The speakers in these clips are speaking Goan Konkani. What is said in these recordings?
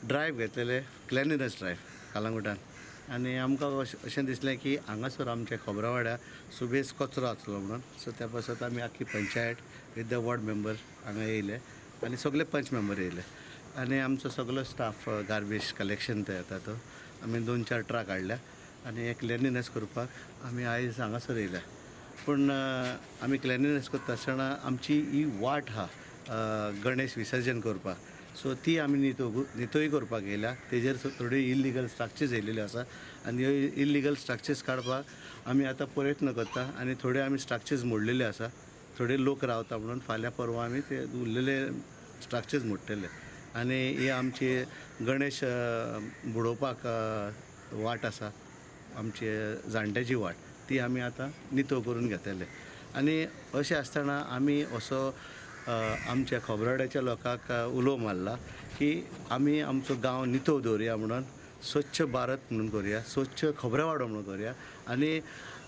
ड्रायव्ह घेतलेले, क्लिनलीनेस ड्रायव्ह कलंगूटान. आनी आमकां अशें दिसलें की हांगासर आमच्या खोबरावाड्या सुबेज कचरो आसलो म्हणून. सो त्या पासत आमी आख्खी panchayat with the ward member हांगा येयले आनी सगळे पंच मेंबर येयले आनी आमचो सगलो स्टाफ गार्बेज कलेक्शन ते येता तो आमी 2-4 ट्रक हाडल्या आनी हे क्लिनलीनेस करपाक आमी आयज हांगासर येयल्या. पूण आमी क्लिनलीनेस करता आसतना आमची ही वाट आहा गणेश विसर्जन करपाक, सो ती आमी नितोय करपाक येयल्या. तेजेर थोडी इल्लिगल स्ट्रक्चर्स येयलेल्यो आसा आनी ह्यो इल्लिगल स्ट्रक्चर्स काडपाक आमी आतां प्रयत्न करता आनी थोडे आमी स्ट्रक्चर्स मोडलेले आसा, थोडे लोक रावता म्हणून फाल्यां परवां आमी ते उरलेले स्ट्रक्चर्स मोडटले. आनी ही आमची गणेश बुडोवपाक वाट आसा, आमची जाणट्याची वाट, ती आमी आतां नितळ करून घेतले. आनी अशें आसतना आमी असो आमच्या खोबराड्याच्या लोकांक उलो मारला की आमी आमचो गांव नितळ दवरुया म्हणून, स्वच्छ भारत म्हणून करुया, स्वच्छ खोबरावाडो म्हणून करुया. आनी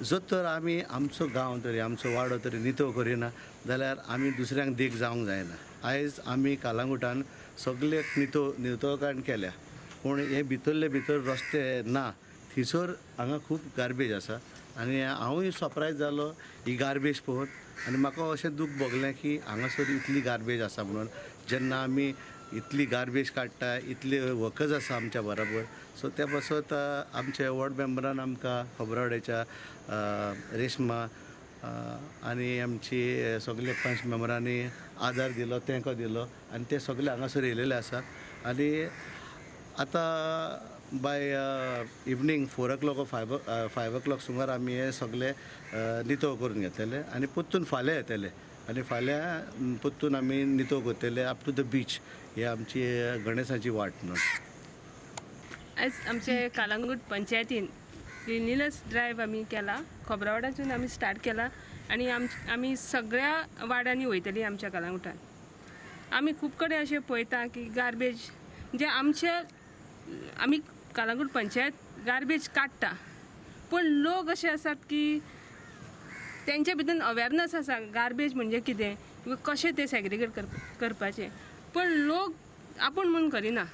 जर तर आमी आमचो गांव तरी आमचो वाडो तरी नितळ करिना जाल्यार आमी दुसऱ्यांक देख जावंक जायना. आयज आमी कलंगूटान सगळे नितळकाण केल्या, पूण हे भितरले भितर रस्ते ना, थंयसर हांगा खूब गार्बेज आसा. आनी हांवूय सरप्रायज जालो ही गार्बेज पळोवन आनी म्हाका अशें दूख भोगलें की हांगासर इतली गार्बेज आसा म्हणून. जेन्ना आमी इतली गार्बेज काडटा, इतले वर्कर्स आसा आमच्या बराबर, सो त्या पासत आमच्या वॉर्ड मेंबरान आमकां खोबरावाड्याच्या रेशमा आनी आमची सगळे पंच मेंबरांनी आदार दिलो, तेंको दिलो आनी ते सगळे हांगासर येयलेले आसा. आनी आतां by evening 4 o'clock 5 o'clock सुमार आमी हे सगळे नितळ करून घेतलेले आनी परतून फाल्यां येतले आनी फाल्यां परतून आमी नितळ करतले अप टू the beach, ही आमची गणेशाची वाट म्हणून. आयज आमचे कलंगूट पंचायतीन क्लिनलीनेस ड्रायव्ह आमी केला, खोबरावाड्यासून आमी स्टार्ट केला आनी आमी सगळ्या वाड्यांनी वयतली आमच्या कलंगूटान. आमी खूब कडेन अशें पळयता की गार्बेज म्हणजे आमचे आमी कलंगूट पंचायत गार्बेज काडटा, पूण लोक अशे आसात की तेंच्या भितर अवेरनस आसा गार्बेज म्हणजे कितें, कशें तें सेग्रिगेट करपाचें, पूण लोक आपूण म्हूण करिना.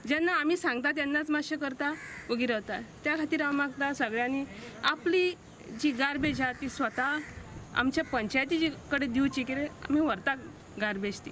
जेन्ना आमी सांगता तेन्नाच मातशें करता, ओगी रावता. त्या खातीर हांव मागता सगळ्यांनी आपली जी गार्बेज आहा ती स्वता आमच्या पंचायती कडेन दिवची, कितें आमी व्हरता गार्बेज ती.